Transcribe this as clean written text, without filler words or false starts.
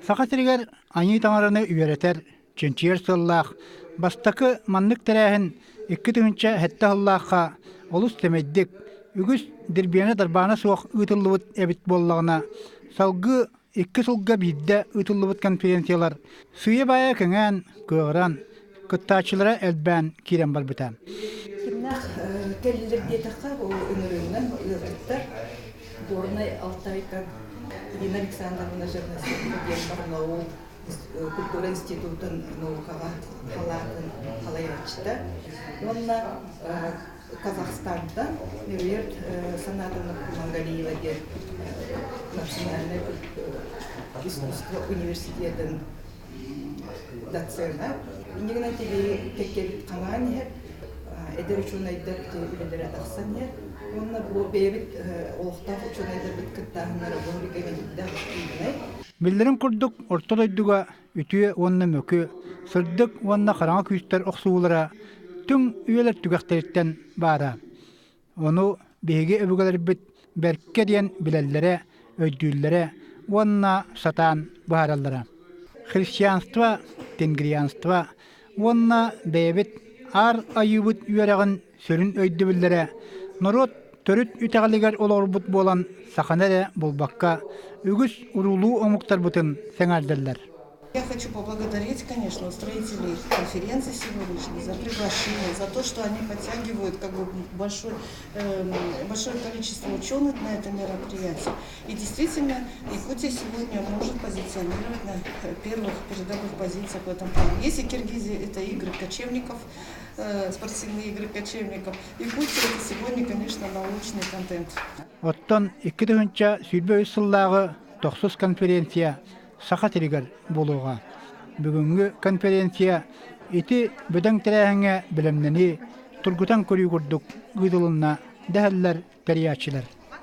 Саха сиригэр Айыы Таҥараны үөрэтэр, чинчийэр сыаллаах бастакы маннык тэрээһин 2007 сыллаахха олус сэмэйдик, үгүс дирбиэнэ-дарбаана суох ыытыллыбыт эбит буоллаҕына, салгыы икки сылга биирдэ ыытыллыбыт конференциялар сыыйа-баайа кэҥээн, кыаҕыран, кыттааччылара элбээн киирэн барбыта. Кимнээх кэллилэр диэтэххэ, бу ыҥырыынан ыалдьыттар Горнай Алтайтан Ирина Александровна Жирновская диэн Барнаул культура институтун наукаҕа халаатын халайааччыта уонна Казахстантан Меруерт Санатовна Кумангалиева диэн национальнай искусство университетын доцена. Иннигинэн тиби кэккэбит хаҥаан иһэр, эдэр учуонайдар үлэлэрэ тахсан иһэр. Уонна бу бэйэбит олохтоох учуонайдарбыт кыттааһыннара бу рекомендах активнай. Биллэрин курдук, Орто дойдуга үтүө уонна мөкү, сырдык уонна хараҥа күүстэр охсуулара түҥ үйэлэр түгэхтэриттэн баара. Ону биһиги өбүгэлэрбит бэркэ диэн билэллэрэ, өйдүүллэрэ уонна сатаан быһаараллара. Христианство, тенгрианство уонна бэйэбит Аар Айыыбыт үөрэҕин сүрүн өйдөбүллэрэ норуот төрүт итэҕэлигэр олорбут буолан саханы эрэ булбакка үгүс уруулуу омуктарбытын сэҥээрдэллэр. Я хочу поблагодарить, конечно, устроителей конференции сегодняшней за приглашение, за то, что они подтягивают как бы большой, э, большое количество ученых на это мероприятие. И действительно, Якутия сегодня может позиционировать на первых передовых позициях в этом плане. Если Киргизия – это игры кочевников, спортивные игры кочевников, Якутия – это сегодня, конечно, научный контент. Оттон 2023 сыллааҕы тохсус конференция Саха сиригэр буолуоҕа. Бүгүҥҥү конференция ити бөдөҥ тэрээһиҥҥэ бэлэмнэнии, тургутан көрүү курдук ыытылынна дэһэллэр тэрийээччилэр.